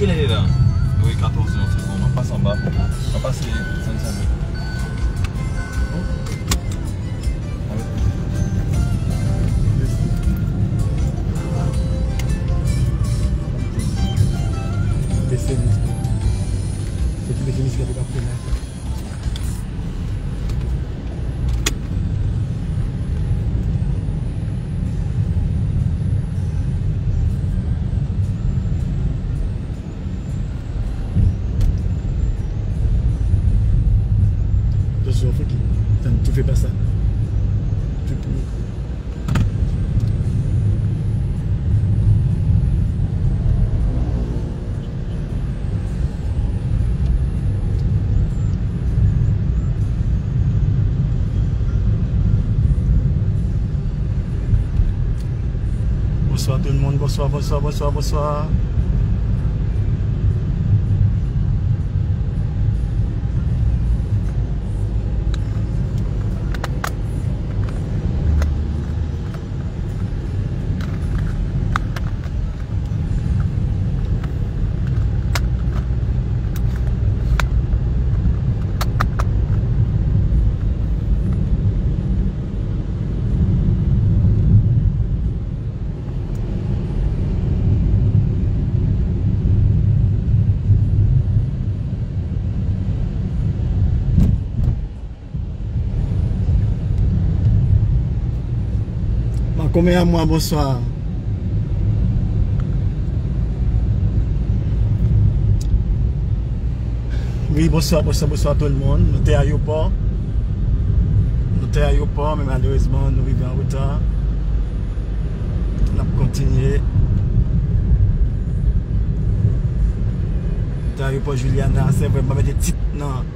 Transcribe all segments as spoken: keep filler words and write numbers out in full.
Lè la, wi, katòz è, se bon. M ap pase anba. M ap pase Senn Sami. Pesimis. Se ki pesimis ki ap fè la. Attention, faut qu'il tente tout fait pas ça. Tout. Bonswa tout moun, bonswa, bonswa, bonswa, bonswa. Makomè a mwen, bonswa. Wi, bonswa, bonswa, bonswa tout le moun. Nou te ayewopò. Nou te ayewopò, men malerezman, nou rive an reta. N ap kontinye. Nou te ayewopò Juliana, se vre, m pa mete tit nan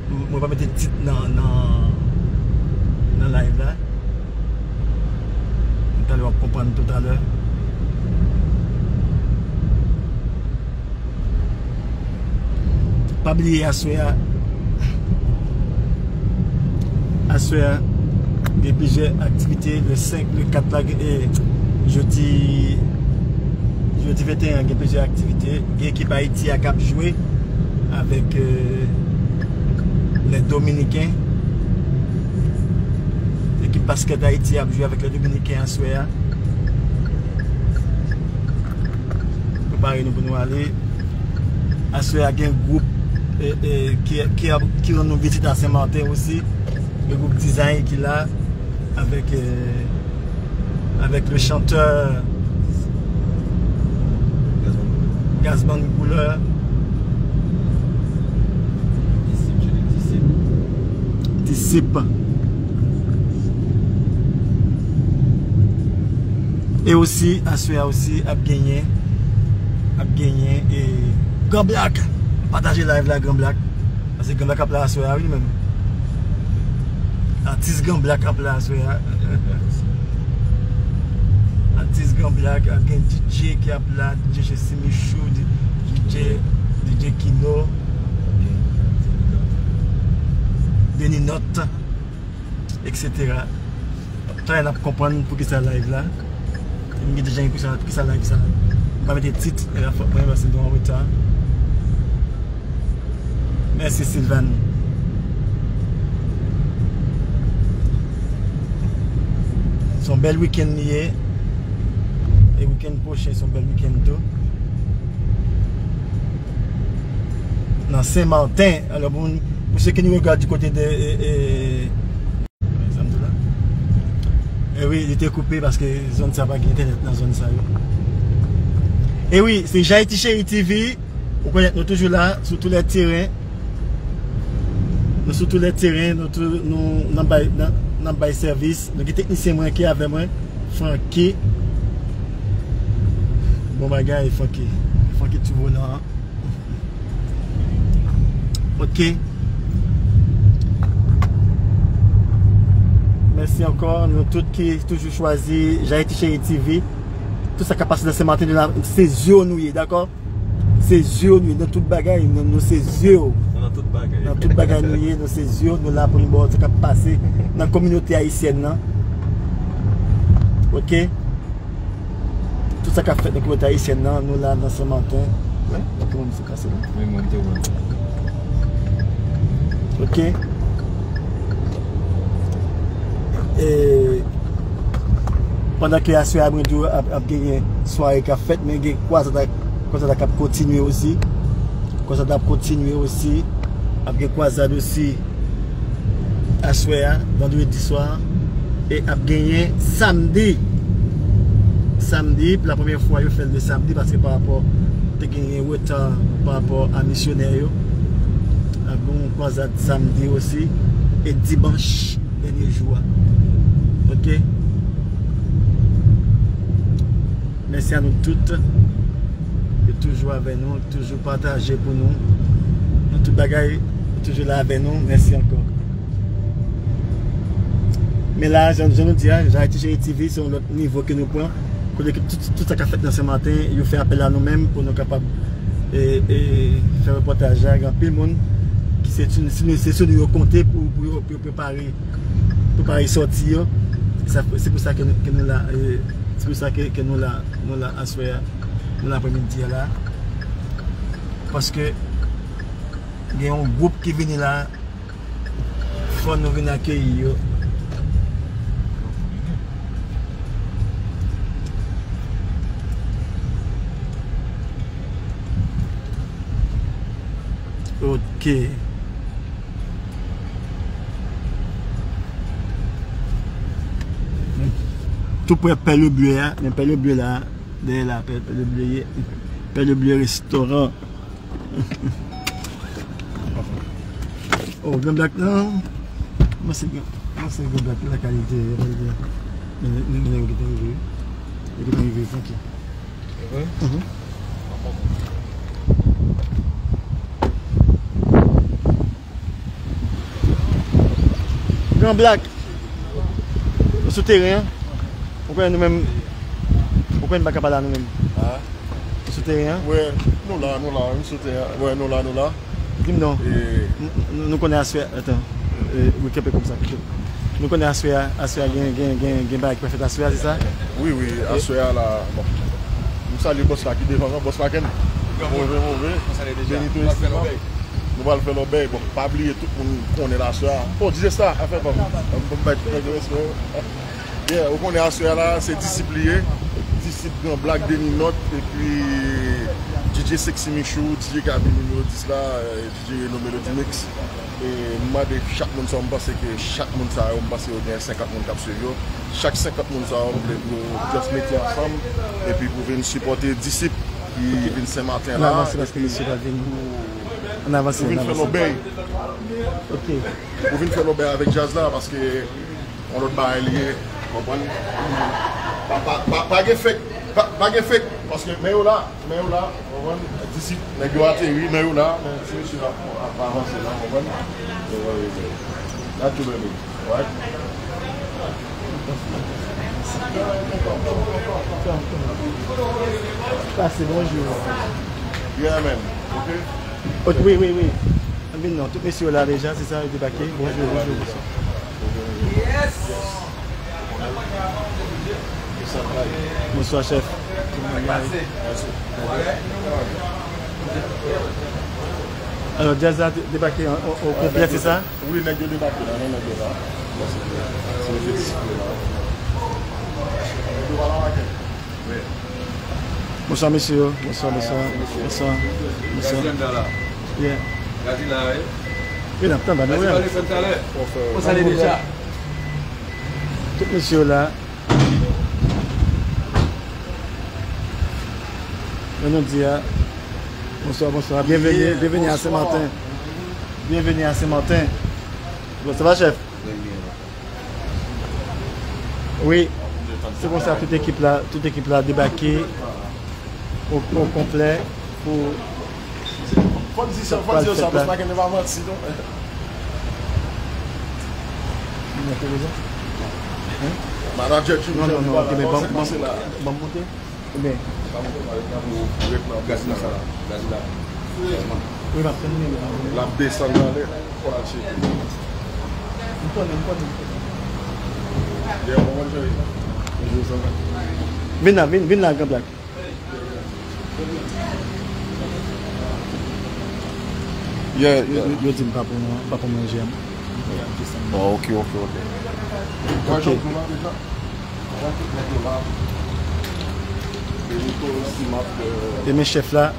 Mwen pa mete tit nan, nan, nan live la. Talè w ap konprann talè. Pa bliye aswè a. Aswè a, gen plizyè aktivite. Le senk, le kat la, gen, e, jodi, jodi venteyen an, gen plizyè aktivite. Gen ekip Ayiti a k ap jwe avèk, euh, les Dominicains. Ekip baskèt Ayiti ap jwe avèk les Dominicains aswè a. Prepare nou pou nou ale. Aswè a gen gwoup, e, e, ki, ki ap, ki rann nou vizit a Sen-Maten osi. Gen gwoup Dizay ki la avèk, e, avèk le chanteur Gazzman Couleur. Disip. E osi, aswè a osi, ap genyen, ap genyen, e, Grand Black. Pataje live la, Grand Black. Paske Grand Black ap la aswè a, wi, li menm. Atis Grand Black ap la aswè a. Atis Grand Black, ap gen D J ki ap la, D J Jesse Michou, D-, D J, D J Kino, Deninot, et cetera. Talè n ap konprann poukisa live la. M gen deja poukisa, poukisa live sa. M pa mete tit, e la fòt mwen, paske m te an reta. Mèsi, Sylvain. Se yon bèl wikenn li ye. E wikenn pwochen, se yon bèl wikenn tou. Nan Sen-Maten, alò, pou, pou ceux qui nous regardent du côté de, e, e, sa m di la? E wi, li te koupe paske zòn sa pa gen entènèt nan zòn sa yo. E wi, se Jayiti Cheri T V. Ou konèt nou toujou la, sou tou lè teren. Nou sou tou lè teren, nou tou, nou nan bay, nan, nan bay sèvis. Nou gen teknisyen mwen ki avè mwen, Francky. Bon bagay, Francky. Francky tou volan an. Ok. Mèsi ankò, nou tout ki toujou chwazi Jayiti Cheri T V. Tout sa k ap pase nan Sen-Maten de la, se zye w nou ye, dakò? Se zye w nou ye, nan tout bagay, nou, nou se zye w. Nou nan tout bagay. Nan tout bagay nou ye, nou se zye w, nou la pou nou ba w sa k ap pase nan kominote ayisyèn nan. Ok? Tout sa k ap fèt nan kominote ayisyèn nan, nou la nan Sen-Maten. Wi, kòman misye kase la? Wi, mwen te wè. Ok. E, pandan ke aswè a, mwen di w, ap, ap genyen sware k ap fèt, men gen kwazad, kwazad la k ap kontinye osi. Kwazad la ap kontinye osi. Ap gen kwazad osi aswè a, vandredi swa, e ap genyen samdi. Samdi, pou la premyè fwa, yo fè l de samdi, paske pa rapò, te genyen reta pa rapò a misyonè yo. Ap gen yon kwazad samdi osi, e dimanch, dènye jou a. Ok? Mèsi a nou tout. Yo toujou avè nou, toujou pataje pou nou. Nan tout bagay, yo toujou la avè nou. Mèsi ankò. Men la, jan, jan nou di a, Jan Ayiti Cheri T V, se yon lòt nivo ke nou pran. Kote ke tout, tout sa k ap fèt nan Senmaten, yo fè apèl a nou menm pou nou kapab, e, e, fè repòtaj la. Gen anpil moun ki se, se, se sou nou yo konte pou, pou yo, pou yo prepare, prepare sòti yo. Sa, se pou sa ke nou, ke nou la, e, se pou sa ke, ke nou la, nou la aswè a, nou la aprèmidi a la. Paske gen yon gwoup ki vini la, fò nou vin akeyi yo. Ok. Tou prè Pèl Blye a, men Pèl Blye la, dèyè la, Pèl, Pèl Blye, Pèl Blye restoran. Oh, Gran Blak nan. Mwen se Gran, mwen se Gran Blak la kalite, kalite. Men, men, men, yo gentan rive. Yo gentan rive, tranquille. Mhm. Gran Blak. Nou sou teren an. Ou konnen nou menm. Ou konnen nou pa ka pale a nou menm. Ah. Nou sou teren an. Wè, nou la, nou la, nou sou teren an. Wè, nou la, nou la. Di m non. E, n-, n-, nou konnen aswè, atan. E, wi, kenbe konsa, kenbe. Nou konnen aswè a, aswè a gen, gen, gen, gen bagay ki pral fèt aswè a, se sa? Wi, wi, e aswè a la, bon. M salye bòs la ki devan an, bòs Maken. Move, move. Benito Estima. Nou pral fè lòbèy. Bon, pa bliye tout moun konnen l aswè a. Oh, D J Star, afè pa m. Ban m bay tout nèg yo respè yo. Yeah, ou konnen aswè a la, se Disip li ye. Disip Gran Blak, Denis Nòt, epi D J Sexy Michou, D J Kaby nimewo dis la, eh, D J Reno Melody Mix. E m mande chak moun sa yo, m panse ke chak moun sa yo, m panse yo gen senkant moun k ap swiv yo. Chak senkant moun sa yo, m vle pou yo just mete ansanm, epi pou vin sipòte Disip ki vin Senmaten la, epi pou, pou vin fè lòbèy. Ok. Pou vin fè lòbèy avèk djaz la, paske yon lòt bagay li ye, konprann? Pa, pa, pa, pa gen fake, pa, pa gen fake, paske men yo la, men yo la, konprann? Disip, nèg yo ateri, men yo la, men ti mesye ap, ap avanse la, konprann? Got you, baby. Alright? Pase bonjou. Yeah, man. Ok? Ok, wi, wi, wi. Vin non, tout mesye yo la deja, se sa, yo debake. Bonjou, bonjou, bonswa. Bonswa, chèf. Alò, djaz la de-, debake an, o, o konplè, se sa? Wi, nèg yo debake la, non, nèg yo la. Se efektif yo la. Bonswa, mesye yo. Bonswa, bonswa. Bonswa. Bonswa. Yeah. Wi, n ap tann, ba nou wè. Tout mesye yo la. Jan nou di a. Bonswa, bonswa. Byenveni, byenveni a Senmaten. Byenveni a Senmaten. Bon, sa va, chèf? Wi, se konsa tout ekip la, tout ekip la debake o, o konplè pou... Fò n di sa, fò n di yo sa, bòs Maken pa manti non. Manadjè Jim Jan li pa pran kòb se la. Ban m monte. Ebyen. Gaz la, gaz la. Wi, m ap tann li. L ap desann nan lè. Fò l al cheke. M konnen, m konnen, m konnen. Yeah, bon, bon, cheri. Vin la, vin, vin la, Gran Blak. Yeah, yeah. Yo di m pa pou mwen, pa pou mwen G M. Oh, ok, ok, ok. Ok. E men chèf la.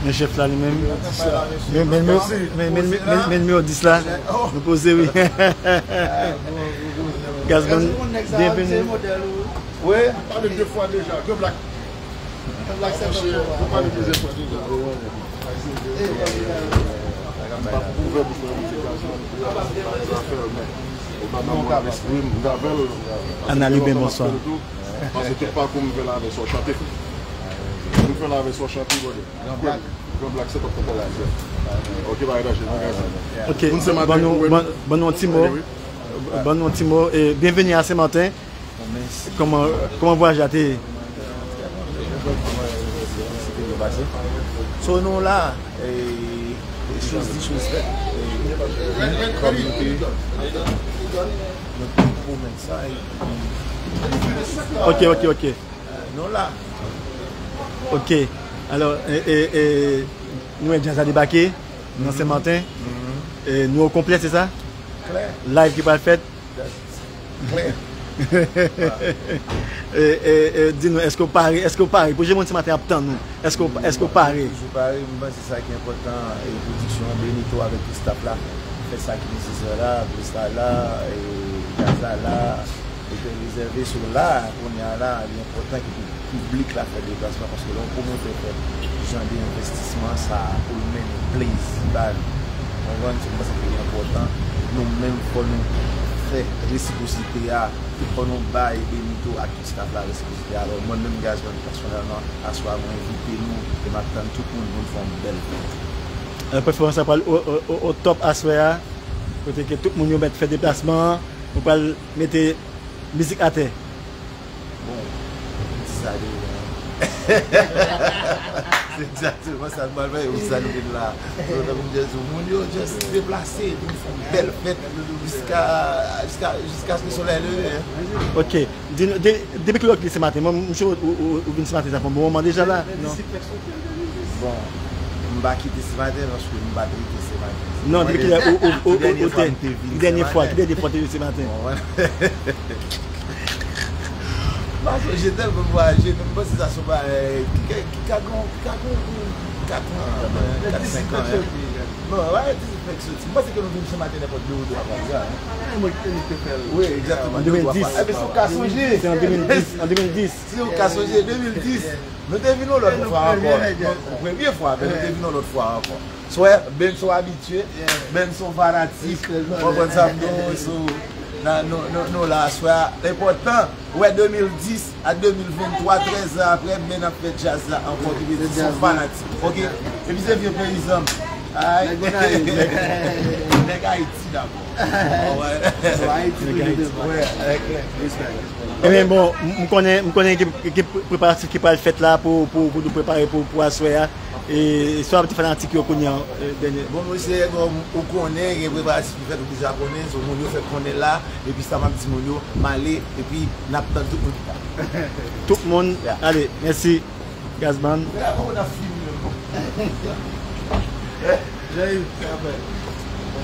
Men chèf la li menm. Men, men, men, men, men, men, men nimewo dis la. Nou poze, wi. Gazman, byenveni. Wi. Pale de fwa deja. Ke blak. Monchè, nou pale plizyè fwa deja. M pa pou ouvè bouch mwen, m di Gazman, m di Gazman, men ou pa ban mwen lespri m, m t avè l. Ana Liben, bonswa. Paske tout pakou m fè l avè sa w chante. M fè l avè sa w chante, brother. Kwè m, Gran Blak se pòt konpè la, sè. Ok, pa danje, non, Gazman. Ok, ban nou, ban, ban nou yon ti mo. Ban nou yon ti mo. E byenveni a Sen Maten. Kòman, kòman vwayaj la te ye? So, nou la, e, e choz di, choz fèt. E, kòm nou te, nou te pwomèt sa, epi Ok, ok, ok. Nou la. Ok. Alò, e, e, e, nou wè djaz la debake nan Sen Maten. E, nou o konplè, se sa? Klè. Live ki pral fèt. Klè. E, e, e, di nou, èske w pare? Èske w pare? Pou jan moun Sen Maten ap tann nou. Èske w, èske w pare? Toujou pare, m panse sa ki enpòtan, e pwodiksyon an, Benito avèk tout staff la, fè sa ki nesesè la, plis la la, e gaz la la, e te rezève sou la, kounye a la, li enpòtan ki pou piblik la fè deplasman, paske lè yon pwomotè fè jan de envestisman sa a pou l mennen plezi ba nou, konprann, se m panse ke li enpòtan, nou menm fò nou fè resipwosite a, fò nou bay Benito ak tout staff la resipwosite a. Alò, mwen menm Gazman pèsonèlman, aswè a mwen envite nou, e m ap tann tout moun pou n fè yon bèl fèt. Alò, pèfòmans la pral o, o, o, o top aswè a, kote ke tout moun yo mèt fè deplasman an, nou pral mete mizik atè. Bon, m di sa deja. Se egzakteman sa n pral fè, e pou sa nou vin la. So, tankou m te di w, moun yo just deplase pou n fè yon bèl fèt jiska, jiska, jiskaske solèy leve, hein. Ok. Di nou, de, depi kilè w kite Sen Maten? Mwen, m sou ou, ou, ou vin Sen Maten, sa fè yon bon moman deja la, non? Bon, m pa kite Sen Maten paske m pa t rete Sen Maten. Non, depi kilè ou, ou, ou, ou te, ki dènye fwa, ki dènye fwa w te vin Sen Maten? Bon, m pa sonje tèlman m vwayaje, men m panse sa se yon bagay ki ka, ki ka gen, ki ka gen kat an, kat, senk an, hein. Bon, bagay ti fèk soti. M panse ke nou vin Sen Maten nenpòt de ou twa fwa deja, hein. Wi, egzakteman, de ou twa fwa. Ebyen, si w ka sonje. Se an de mil dis, an de mil dis. Si w ka sonje, de mil dis, nou te vin yon lòt fwa ankò. Bon, premye fwa, men nou te vin yon lòt fwa ankò. Swè, Benson abitye, Benson fanatik, w konprann sa m di w, so, nan, nou, nou, nou la aswè a, enpòtan, wè de mil dis a de mil venntwa, trèz an apre, men n ap fè djaz la ankò, ki vle di se yon fanatik, ok? Epi se vye peyizan m. Ay. Nèg Ayiti dabò. Ayiti toujou devan. Ebyen, bon, m, m konnen, m konnen gen, gen preparatif ki pral fèt la pou, pou, pou nou prepare pou, pou aswè a. E, e sa w ap di fanatik yo kounye a, e, dènye. Bon, mesye, kòm ou konnen, gen preparatif ki fèt, ou deja konnen, so moun yo fèk konnen la, epi sa m ap di moun yo, m ale, epi n ap tann tout moun ki ta. Tout moun, ale, mèsi, Gazman.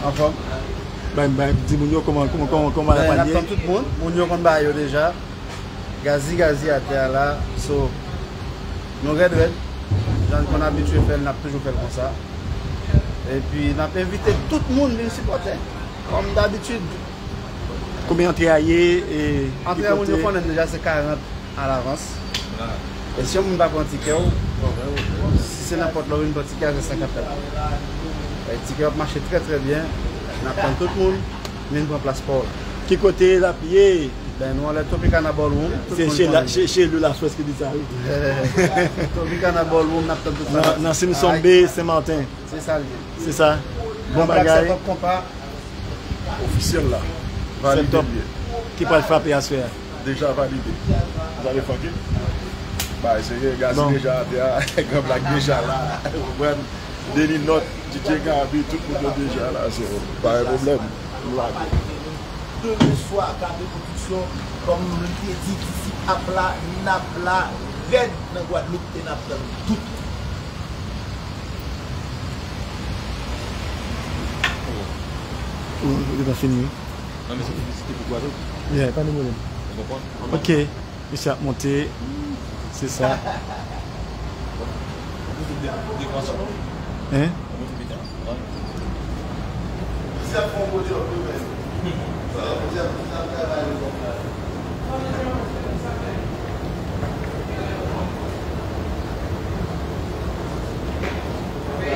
Anfòm? Bay, bay, di moun yo kòman, kòman, kòman, kòman l ap pale. N ap tann tout moun, moun yo konn bagay yo deja. Gazi, gazi atè a la. So, nou rèd, rèd. Jan n konn abitye fè l, n ap toujou fè l konsa. Epi, n ap envite tout moun vin sipòte. Kòm dabitid. Konbyen antre a ye? E antre a moun yo konnen deja se karant alavans. E si yon moun pa pran tikè w, si se nenpòt lè w vin pran tikè a, se senkant dola. E tikè yo ap mache trè, trè byen. N ap tann tout moun vin pran plas pa w. Ki kote l ap ye? Ben, nou anlè Tropicana Ballroom. Se Chelu la, Chelu la Swès ki di sa, wi. Tropicana Ballroom, n ap tann tout fanatik. Nan Simsombe, Sen Maten. Se sa l ye. Se sa. Bon bagay. Setup ofisyèl la. Valide l ye. Ki pral frape aswè a. Deja valide. Zale fanke. Bay serye, Gazi deja atè a, Gran Blak deja la. Ou konprann? Deni Nòt, D J Gabi, tout moun yo deja la, so, pa gen pwoblèm. M lage. Demen swa, K P Pwodiksyon, kòm m te di, disip ap la, n ap la, rèd nan Gwadloup, e n ap tann tout. Ou, ou gentan fini, wi. Non, men se piblisite pou gwa tou. Yeah, pa de pwoblèm. Ou konprann? Ok, mesye ap monte. Se sa. Hein?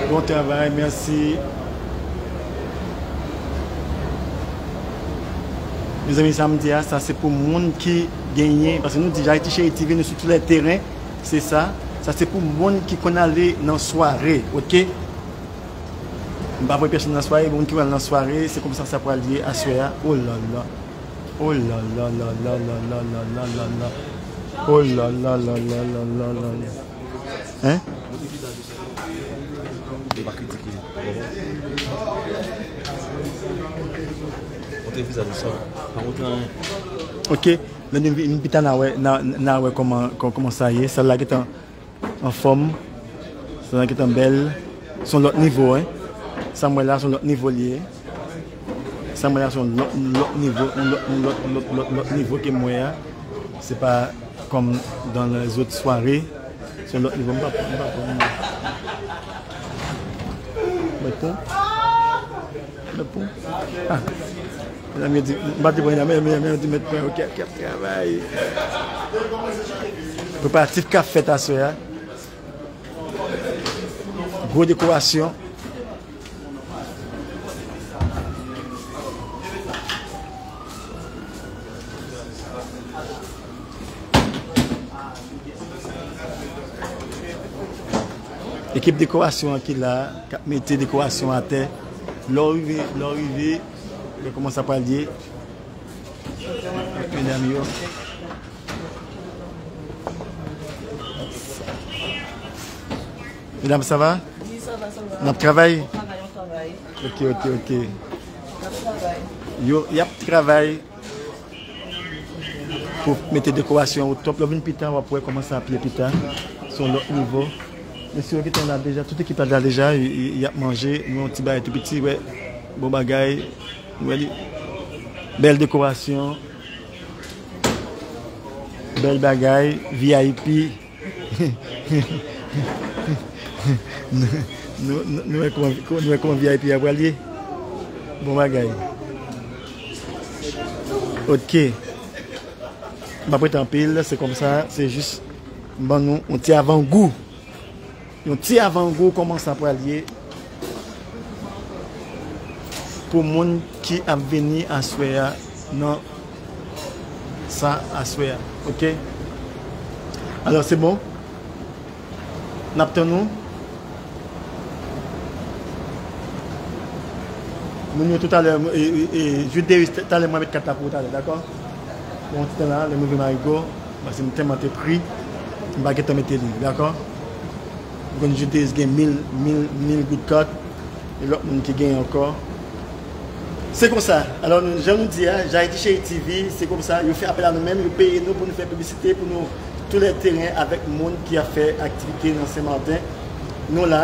Bon travay, mèsi. Mezanmi, sa m di a, sa se pou moun ki genyen, paske nou di Ayiti Cheri T V, nou sou tout lè teren, se sa. Sa se pou moun ki konn ale nan sware, ok? M pa voye pèsonn nan sware, moun ki pral nan sware, se konsa sa pral ye aswè a. Oh la la. Oh la la la la la la la la la la. Oh la la la la la la la la. Hein? Yo pa kritike. Montre vizaj ou sa. Pa montre anyen. Ok, lè nou vin pita n a wè, n a, n a wè kòman, kò-, kòman sa ye. Sal la gentan anfòm. Sal la gentan bèl. Se yon lòt nivo, hein. Sa m wè la, se yon lòt nivo li ye. Sa m wè la, se yon lòt, lòt nivo, yon lòt, yon lòt, lòt, lòt, lòt nivo ke m wè a. Se pa kòm dans les autres soirées. Se yon lòt nivo, m pa pran, m pa pran. Mèt pon. Mèt pon. Ah. Medam yo di, m pa te pran medam, medam yo di mèt pon, ok, k ap travay. Preparatif k ap fèt aswè a. Gwo dekorasyon. Ekip dekorasyon an ki la, k ap mete dekorasyon atè. Lè w rive, lè w rive, men kòman sa pral ye. Medam yo. Medam, sa va? Wi, sa va, sa va. N ap travay? On travay, on travay. Ok, ok, ok. N ap travay. Yo, y ap travay pou mete dekorasyon o top. Lè w vin pita, w ap wè kòman sa ap ye pita. Se yon lòt nivo. Mesye yo gentan la deja, tout ekip la la deja, y, y, y ap manje. Nou yon ti bagay tou piti, wè. Bon bagay. Wè li. Bèl dekorasyon. Bèl bagay, V I P. Nou, nou, nou wè kòman, nou wè kòman V I P a pral ye. Bon bagay. Ok. M p ap rete anpil, se konsa, se jis m ban nou yon ti avangou. Yon ti avangou kòman sa pral ye pou moun ki ap vini aswè a nan sa aswè a, ok? Alò, se bon. N ap tann nou. Moun yo toutalè, e, e, e, Jude Deus, talè mwen met kat la pou ou talè, dakò? Bon, ti tan la, lè m rive Marigo, paske m tèlman te pri, m pa gentan mete li, dakò? M konn Jude Deus gen mil, mil, mil goud kat, e lòt moun ki genyen ankò. Se konsa. Alò, nou, jan nou di a, Jayiti Cheri T V, se konsa, yo fè apèl a nou menm, yo peye nou pou nou fè piblisite, pou nou tou lè teren avèk moun ki ap fè aktivite nan Sen Maten. Nou la,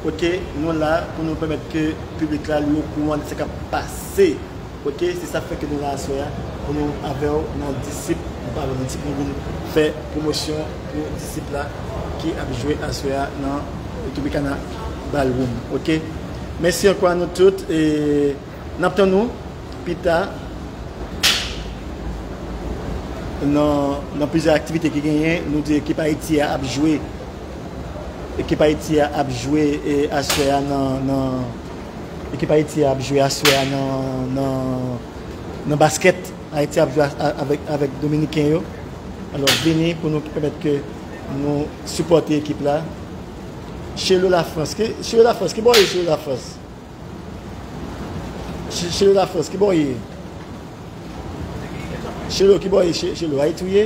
ok, nou la pou nou pèmèt ke piblik la, li okouran de sa k ap pase. Ok, se sa k fè ke nou la aswè a, pou nou avè w nan disip, nou pa avè w nan disip, nou vin fè pwomosyon pou disip la ki ap jwe aswè a nan Tropicana Ballroom, ok? Mèsi ankò a nou tout, e n ap tann nou pita nan, nan plizyè aktivite ki genyen. Nou di ekip Ayiti a ap jwe, ekip Ayiti a ap jwe, e, aswè a nan, nan, ekip Ayiti a ap jwe aswè a nan, nan, nan baskèt. Ayiti ap jwe a, a, avèk, avèk Dominiken yo. Alò, vini pou nou pèmèt ke nou sipòte ekip la. Chelo Lafrans. Ki, Chelo Lafrans, ki bò ye Chelo Lafrans? Che-, Chelo Lafrans, ki bò ye? Chelo, ki bò ye? Che-, Chelo, Ayiti ou ye?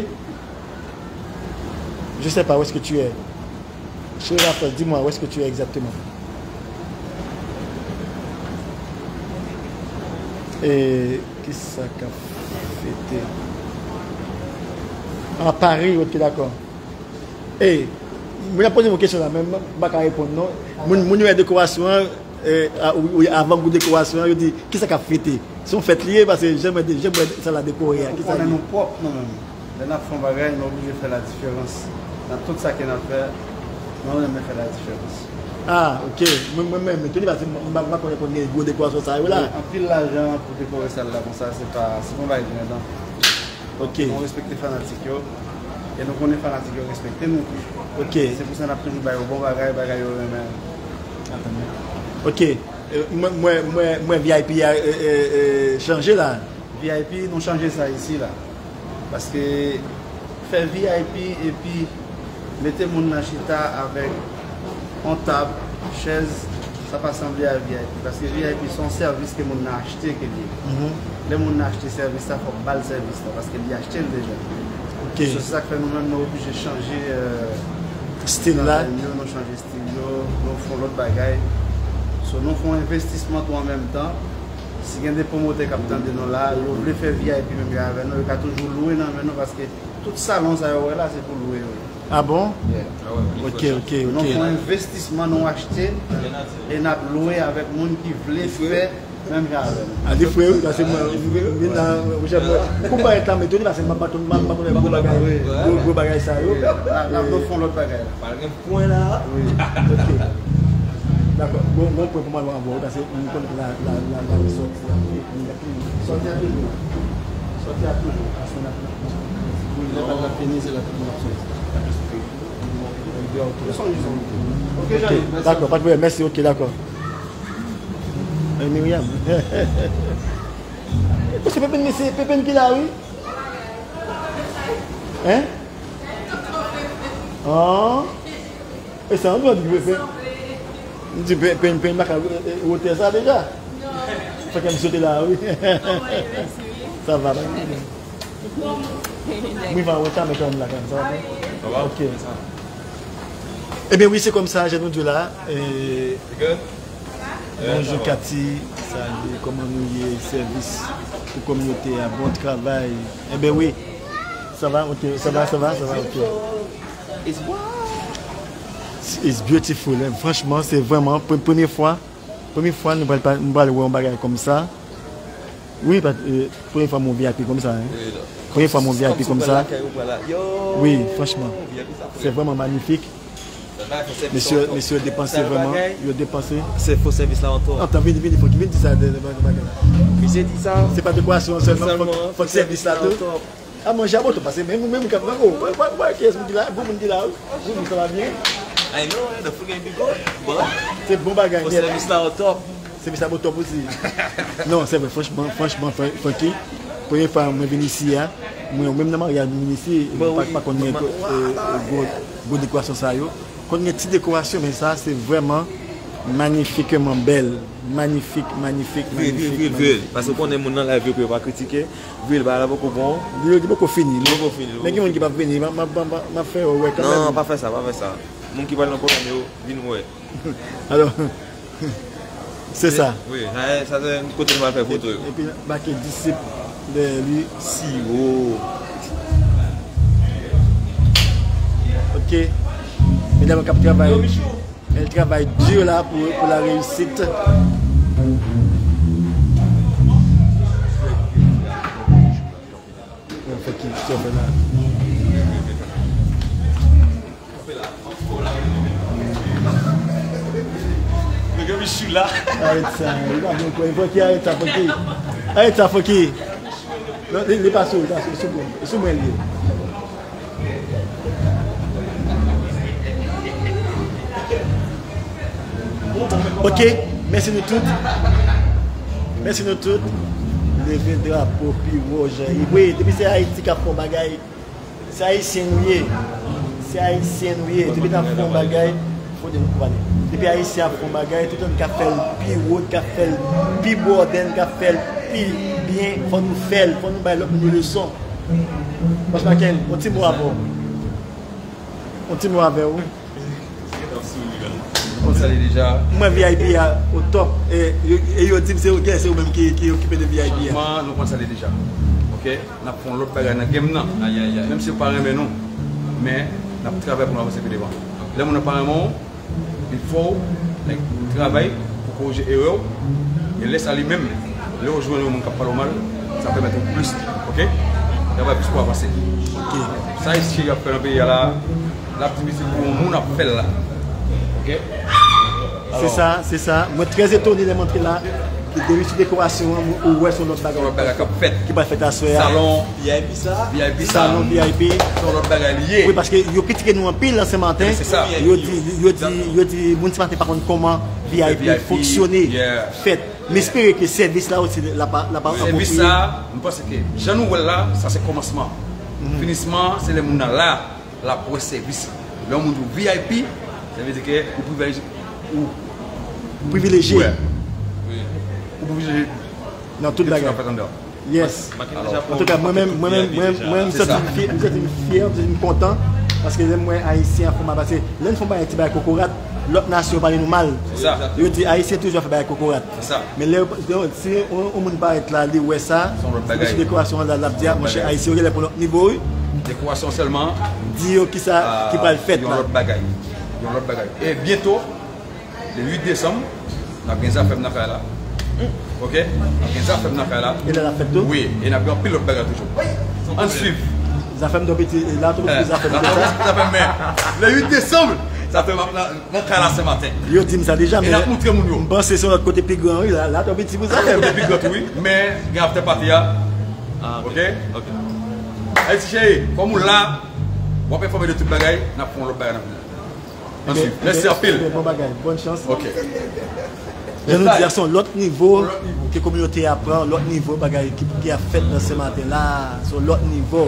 Je sais pas où est-ce que tu es. Chelo Lafrans, dis-moi, où est-ce que tu es exactement? E kisa k ap fete? A, Paris, ok, dakò. E, moun ap poze m yon kesyon la, men m pa ka reponn non. Moun, moun yo wè dekorasyon an, E, a, wi, wi, avan gwo dekorasyon an, yo di, kisa k ap fete? Se yon fèt li ye, paske jan mwen de-, jan mwen sa la dekore a, kisa li ye? Ou konnen nou pwòp nou menm. Lè n ap fè yon bagay, nou oblije fè la diferans. Nan tout sa ke n ap fè, nou renmen fè la diferans. Ah, ok. Mwen, mwen, mwen, mwen, Tony, paske mwen, mwen, mwen pa konnen konn gen gwo dekorasyon sa yo la. Wi, anpil lajan pou dekore sal la konsa, se pa, se pa yon bagay ki gentan. Ok. Nou respekte fanatik yo. E nou konnen fanatik yo respekte nou tou. Ok. Se pou sa n ap toujou ba yo bon bagay, bagay yo renmen. Ok. E, mwen, mwen, mwen, mwen V I P a, e, e, e, chanje la. V I P, nou chanje sa isi la. Paske fè V I P epi mete moun nan chita avèk yon tab, chèz, sa pa sanble a V I P. Paske V I P se yon sèvis ke moun nan achte ke li ye. Mhm. Lè moun nan achte sèvis la, fòk ba l sèvis la, paske li achte l deja. Ok. So, se sa k fè nou menm nou oblije chanje, euh, stil la. Travay nou, nou chanje stil yo, nou fè yon lòt bagay. So, nou fè yon envestisman tou an menm tan. Si gen de pwomotè k ap tande nou la, yo vle fè V I P menm jan avè nou, yo ka toujou lwe nan men nou, paske tout salon sa yo wè la, se pou lwe yo. Ah bon? Yeah. Ok, ok, ok. Nou fè yon envestisman, nou achte, e n ap lwe avèk moun ki vle fè menm jan avè nou. A, li fre, wi, paske mwen, mwen, mwen, mwen, mwen, mwen, kou parèt la, m etone, paske m pa, m pa, m pa, m pa konnen gwo bagay, gwo, gwo bagay sa yo. N ap, n ap fè yon lòt bagay la. Pral gen pwen la. Wi. Ok. Dakò. Bon, bon, pwen pou m al avè w, paske m konnen la, la, la, la, sòti a, sòti a toujou. Sòti a toujou. Paske n ap, n ap, n ap, wi, lè bal la fini, se la tout moun ap sòti. Ok, dakò, pa de pwoblèm, mèsi, ok, dakò. Hey, Myriam. Mesye Pepen, mesye Pepen ki la, wi. Hein? Ah. E sa, ann di Pepen. M di Pepen, Pepen pa ka, e, e, wotè sa deja. Fè ke m sote la, wi. Sa va, pa gen pwoblèm. Mwen va wè kanmenm la kanmenm, sa va? Sa va? Ok. Ebyen wi, se kòmsa, jan nou di w la, e, bonjou Cathy, salye, kòman nou ye, sèvis pou kominote a, bon travay. Ebyen wi, sa va, ok, sa va, sa va, sa va, ok. It's beautiful, hein. Franchman, se vrèman pre-, premye fwa, premye fwa nou pral pa-, nou pral wè yon bagay kòmsa. Wi, pa, e, premye fwa m wè yon V I P kòmsa, hein. Wi, non. Premye fwa m wè yon V I P kòmsa. Wi, franchman. Se vrèman manifik. Mesye, mesye yo depanse vrèman. Yo depanse. Se fo sèvis la ankò. Antan, vini, vini, fòk, vini di sa de, de, de bagay la. Mesye di sa. Se pa dekorasyon sèlman, fòk, fòk sèvis la tou. A, manje a bon tou, paske menm, menm kap nan gwo. Wè, wè, wè, kiyès moun ki la? Gwo moun ki la, wi. Gwo moun, sa va byen? I know, the food gonna be good, but se bon bagay, fo sèvis la o top. Sèvis la o top osi. Non, se vre, franchman, franchman, fran-, Francky, premye fwa mwen vin isi a, mwen menm nan maryaj mwen vin isi, pa, pa konn gen, e, e, gwo, gwo dekorasyon sa yo. Konn gen ti dekorasyon, men sa se vrèman magnifiquement bèl. Magnifique, magnifique, magnifique, magnifique. Paske w konnen moun nan live yo pou yo pa kritike. Vil bagay la poko bon. Li, li poko fini. Li poko fini. Men gen moun ki p ap vini, m ap, m ap, m ap, m ap fè yo wè kanmenm. Non, pa fè sa, pa fè sa. Moun ki pral nan pwogram yo, vin wè. Alò, se sa. Wi, sa, sa se kote nou pral fè foto yo. Epi, make disip dèyè li. Siwo. Ok. Medam k ap travay. Yo, Michou. Elle travaille dur là pour, pour la réussite. Fè ki, sa fè la. Nèg yo Michou la. Arèt sa, li pa bon kwè. Fòk ki arèt sa, fòk ki. Arèt sa, fòk ki. Non, li, li pa sou, li pa sou, sou mwen, sou mwen li ye. Ok, mèsi nou tout. Mèsi nou tout. Leve drapo pi wo, Jean. Wi, depi se Ayiti k ap fè yon bagay, se Ayisyen nou ye. Se Ayisyen nou ye. Depi n ap fè yon bagay, fò de nou pale. Depi Ayisyen ap fè yon bagay, tout moun ka fè l pi wo, ka fè l pi bòdèn, ka fè l pi byen, fò nou fè l, fò nou bay lòt moun yo leson. Bòs Makenn, yon ti mo avè w. Yon ti mo avè w. Ou konn sa li deja. Mwen V I P a o top. E, e, e yo di m se ou, se ou menm ki, ki okipe de V I P a. Franchman, nou konn sa li deja. Ok? N ap fè yon lòt bagay nan game nan. Menm si yo pa renmen nou, men n ap travay pou nou avanse pi devan. Lè moun nan pa renmen w, il faut, like, travay pou Korije erè w. E lè sa li menm, lè w jwenn yon moun k ap pale w mal, sa pèmèt ou plis, oke? Travay plis pou avanse. Oke. Sa Ice Cheri ap fè nan peyi a la, l ap difisil pou yon moun ap fè l la. Oke? Se sa, se sa. Mwen trè etone lè m antre la. Depi sou dekorasyon an, ou wè se yon lòt bagay. Lòt bagay k ap fèt. Ki pral fèt aswè a. Salon V I P sa. V I P sa. Salon V I P. Se yon lòt bagay li ye. Wi, paske yo kritike nou anpil nan Senmaten. Se sa. Yo di, yo di, yo di moun Senmaten pa konn kòman V I P fonksyone, fèt. M espere ke sèvis la osi l ap, l ap apwopwiye. Sèvis sa, m panse ke jan nou wè l la, sa se kòmansman. Finisman, se lè moun nan la, l ap wè sèvis. Lè yon moun di w V I P, sa vle di ke ou privilejye. Ou privilejye. Ou privilejye. Nan tout bagay. Yes. Antouka, mwen menm, mwen menm, mwen menm, mwen menm, m santi m fyè, m santi m fyè, m santi m kontan. Paske lè m wè Ayisyen ap fè mal, paske lè n fè yon bagay, ti bagay kokorat, lòt nasyon pale nou mal. Yo di Ayisyen toujou ap fè bagay kokorat. Men lè, si yon, yon moun parèt la, li wè sa, li sou dekorasyon an la, l ap di, a, monchè, Ayisyen yo genlè pran lòt nivo, wi. Dekorasyon sèlman. Di yo kisa ki pral fèt la. Yon lòt bagay. Yon lòt bagay. E byento, le uit desanm, n ap gen Zafèm nan kay la. Oke? N ap gen Zafèm nan kay la. E lè l ap fèt tou? Wi, e n ap gen anpil lòt bagay toujou. Ann swiv. Zafèm twò piti, e la twò piti Zafèm. Zafèm, men, le uit desanm, Zafèm ap nan, nan kay la Senmaten. Yo di m sa deja, men n ap moutre moun yo. M panse se yon lòt kote pi gran, wi, la, la twò piti pou Zafèm. Kote pi gran tou, wi, men gen after party a. Oke? Oke. Ayiti cheri, kòm ou la, w ap enfòme de tout bagay, n ap fè yon lòt bagay nan vil la. Mèsi anpil. Bon bagay, bòn chans. Oke. Jan nou di a, se yon lòt nivo ke kominote a pran, lòt nivo bagay ki, ki ap fèt nan Senmaten la, se yon lòt nivo.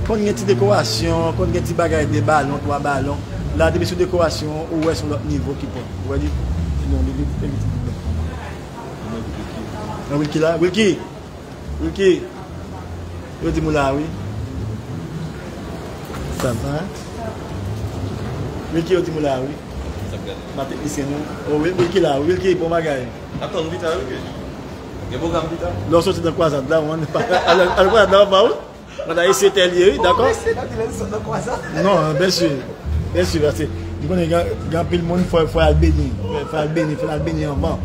Konn gen ti dekorasyon, konn gen ti bagay, de balon, twa balon. La, depi sou dekorasyon, ou wè se yon lòt nivo ki pran. Ou wè li? Non, li, li, li, li. Nan Wilky la, Wilky! Wilky, yo di m ou la wi. Sa va? Wilky, yo di m ou la wi. Ma teknisyen nou. O, Wil-, Wilky la, Wilky, bon bagay. Atann pita, Wilky. Gen pwogram pita. Lè w soti nan kwazad la, ou ann pa, al, al kwazad la, pa ou? Mwen ta eseye tèl ye, wi, dakò? Non, byen si. Byen si, paske m konnen gen, gen anpil moun, fò, fò y al beni. Fò y al beni, fò y al beni anvan.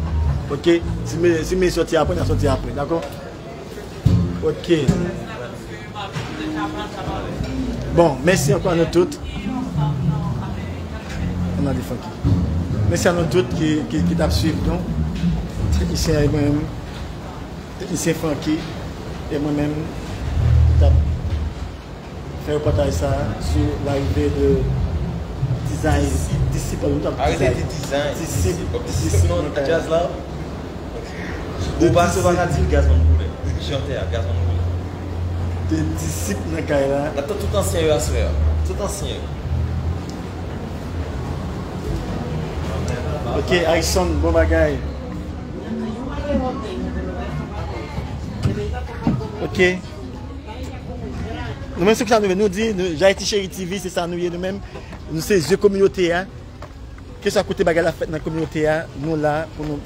Oke? Si m, si m soti apre, n a soti apre, dakò? Oke. Bon, mèsi ankò a nou tout. Ann ale Funky. Mèsi a nou tout ki, ki, ki t ap swiv nou. Teknisyen an, mwen menm, teknisyen Funky, e mwen menm, ki t ap fè repòtaj sa a sou larive de Design, disip, nou t ap Arete di Design. Disip, disip, disip nan djaz la. Ou pa, ou pa ka di l Gazman Koulè. Chantè a, Gazman Koulè. De disip nan kay la. N ap tann tout ansyen yo aswè a. Tout ansyen yo. Ok, Ayson, bon bagay. Ok. Nou menm se sa nou ye. Nou di, nou, Ayiti Cheri T V, se sa nou ye nou menm. Nou se zye kominote a. Keswa kote bagay la fèt nan kominote a, nou la pou nou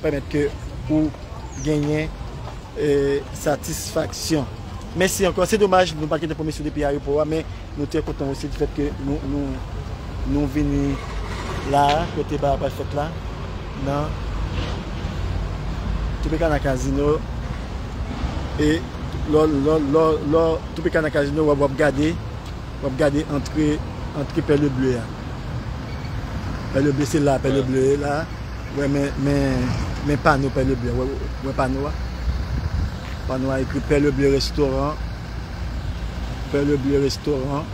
pèmèt ke ou genyen, e, satisfaksyon. Mèsi ankò. Se domaj, nou pa t gen tan pran mesye depi ayewopò a, men nou trè kontan osi di fèt ke nou, nou, nou vini la, kote bagay pral fèt la, nan Tropicana Casino. E lò, lò, lò, lò Tropicana Casino, w ap, w ap gade, w ap gade antre, antre Perle Bleue a. Perle Bleue, se la, Perle Bleue ye la. Wè, men, men, men pano Perle Bleue. Wè, wè pano a. Pano a ekri Perle Bleue Restaurant. Perle Bleue Restaurant.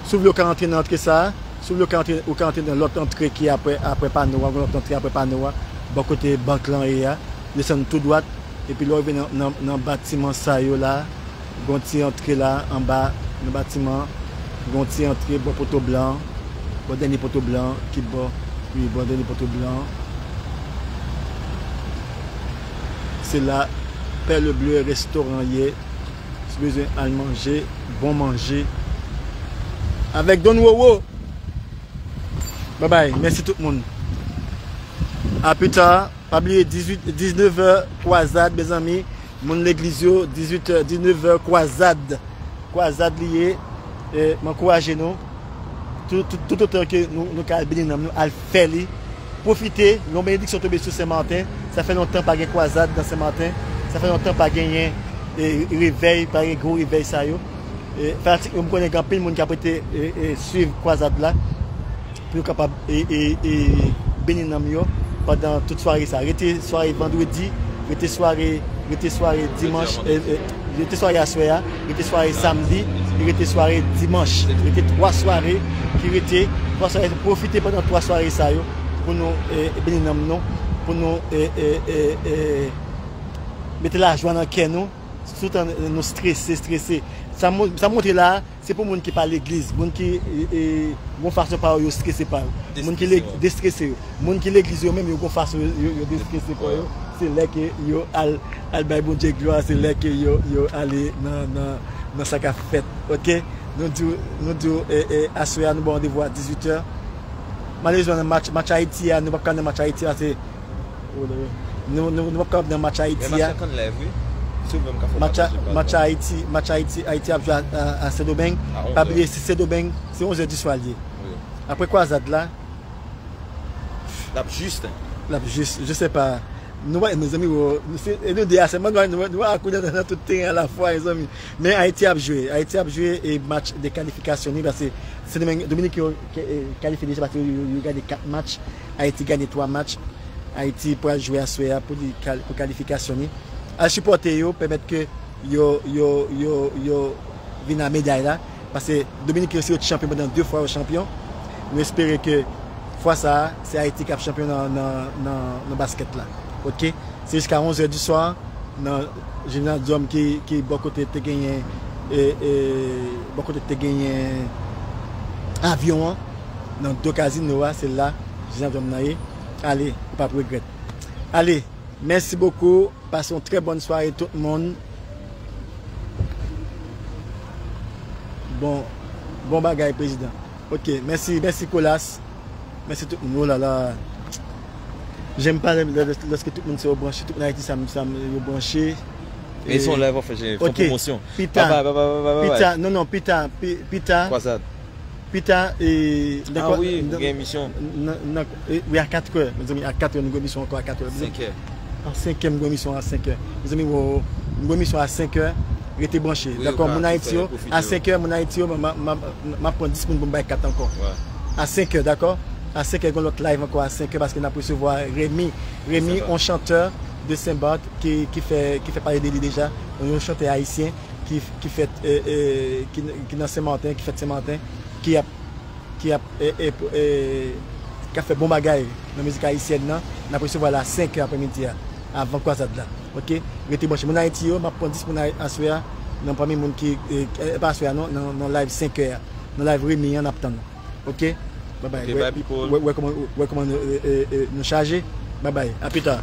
Si w vle, w ka antre nan antre sa a. Si w vle, w ka antre, ou ka antre nan lòt antre ki apre, apre pano a. Gon lòt antre apre pano a. Bò kote bank lan ye a. Desann tou dwat. Epi lè w rive nan, nan, nan batiman sa yo la, gon ti antre la anba, nan batiman, gon ti antre bò poto blan, bò dènye poto blan, ki bò, wi, bò dènye poto blan. Se la Perle Bleue Restaurant ye. Si w bezwen al manje, bon manje. Avèk Don Roro. Babay, mèsi tout moun. A pita. Pa bliye, dizuit, diznèf è, kwazad, mezanmi. Moun legliz yo, dizuit è, diznèf è, kwazad. Kwazad li ye. E, m ankouraje nou. Tout, tout, toutotan ke nou, nou ka al beni nanm nou, al fè li. Pwofite, yon benediksyon tonbe sou Sen Maten. Sa fè lontan pa gen kwazad nan Sen Maten. Sa fè lontan pa genyen e, revèy, pa gen gwo revèy sa yo. E, fanatik yo, m konnen gen anpil moun k ap rete e, e, swiv kwazad la pou yo kapab e, e, e, beni nanm yo pandan tout sware sa. Rete sware vandredi, rete sware, rete sware dimanch, e, e, rete sware aswè a, rete sware samdi, e rete sware dimanch. Rete twa sware ki rete, twa sware, pwofite pandan twa sware sa yo pou nou e, beni nanm nou, pou nou e, e, e, e, mete lajwa nan kè nou, toutan nou strese, strese. Sa m sa m montre la a, se pou moun ki pa legliz, moun ki e, e, gon fason pa yo, yo strese pa yo. Moun ki le- destrese yo. Moun ki legliz yo menm, yo gon fason yo, yo, yo destrese kò yo. Se lè ke yo al, al bay Bondye glwa, se lè ke yo, yo ale nan, nan, nan sa k ap fèt. Oke? Nou di w, nou di w, e, e, aswè a, nou ba w randevou a dizuit è. Malerezman, nan match, match Ayiti a, nou p ap ka nan match Ayiti a, se, nou, nou, nou p ap ka nan match Ayiti a. Match, match Ayiti, match Ayiti, Ayiti ap jwe a, a, a Sendomeng. Pa bliye, si Sendomeng, se onz è di swa l ye. Apre kwazad la, l ap jis, hein. L ap jis, je sais pas. Nou wè, mezanmi, wo, se, e nou de a sèlman, nou, nou, nou akoudè nan, nan tout teren alafwa, mezanmi. Men Ayiti ap jwe, Ayiti ap jwe e match de kalifikasyon li, paske Sendomeng, Dominik yo ke- e, kalifye deja, paske yo, yo, yo gade kat match, Ayiti gade twa match. Ayiti pral jwe aswè a pou li kal- pou kalifikasyon li. Al sipòte yo, pèmèt ke yo, yo, yo, yo vin a meday la. Paske Dominik yo, se yo t chanpyon pandan de fwa, yo chanpyon. Nou espere ke fwa sa a, se Ayiti k ap chanpyon nan, nan, nan, nan baskèt la. Oke? Se jiska onz è di swa, nan Gymnasium ki, ki bò kote te genyen, e, e, bò kote te genyen avyon an, nan do kazino a, se la Gymnasium nan ye. Ale, ou p ap regrèt. Ale, mèsi bokou. Pase yon trè bòn sware tout moun. Bon, bon bagay, prezidan. Oke, mèsi, mèsi Colas. Mèsi tout moun. Oh la la. J'aime pas lè- lè- lòske tout moun se yo branche, tout moun Ayiti sa, sa yo branche. E se yon live w ap fè, fè pwomosyon. Pita, pita, non, non, pita, pi- pita. Kwazad. Pita, e, Ah wi, ou gen emisyon. Nan, nan, e, wi, a katrè, mezanmi, a katrè, nou gen emisyon ankò a katrè. Senkè. A senkè, m gen emisyon a senkè. Mezanmi, wo, m gen emisyon a senkè, rete branche. Dakò, moun Ayiti yo, a senkè, moun Ayiti yo, m, m, m, m ap pran dis moun pou m bay kat ankò. A senkè, dakò? A senkè, gen lòt live ankò a senkè, paske n ap resevwa Remy. Remy, yon chantè de Saint-Barth ki, ki fè, ki fè pale de li deja. Yon chantè ayisyen ki, ki fèt, e, e, ki, ki nan Sen Maten, ki fèt Sen Maten, ki ap, ki ap, e, e, e, k ap fè bon bagay nan mizik ayisyèn nan. N ap resevwa l a senkè aprèmidi a, avan kwazad la. Oke? Rete branche. Moun Ayiti yo, m ap pran dis moun Ay- aswè a, nan pami moun ki, e, e, pa aswè a non, nan, nan live senkè a. Nan live Remy an, n ap tann nou. Oke? Bye bye. Wè, wè, wè kòman, wè kòman nou, e, e, e, nou chaje. Bye bye. A pita.